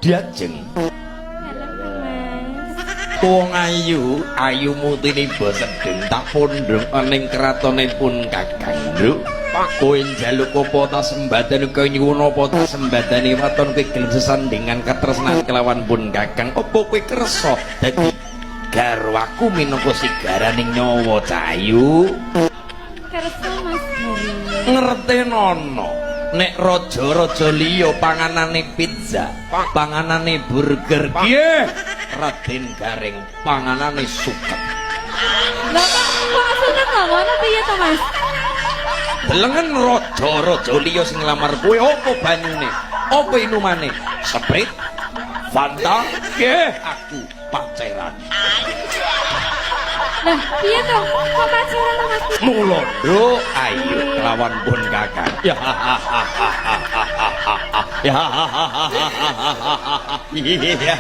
Diajeng. Dalem, Kang Mas. Wong ayu, ayumu tiniba sedeng tak pundhung ning kratone pun Kakang, Nduk. Kowe njaluk apa tak sembadani, kowe nyuwun apa tak sembadani, waton kowe gelem sesandingan katresnan kelawan pun Kakang. Apa kowe kersa dadi garwaku minangka sigaraning nyawa, Cahayu? Kersa, Mas Gareng. Ngertenono, nek raja-raja liya panganane pizza, panganane burger, kiye Raden Gareng panganane suket. Lah, kok suket lho, ngono piye to, Mas? Delengen raja-raja liya sing nglamar kowe, apa banyune, apa inumane? Sprite, Fanta, kiye aku pacaran. Lah, piye to? Kok pacaran to, Mas? Mula, Nduk, ayo kelawan pun Kakang. Ya. Ya. Ya.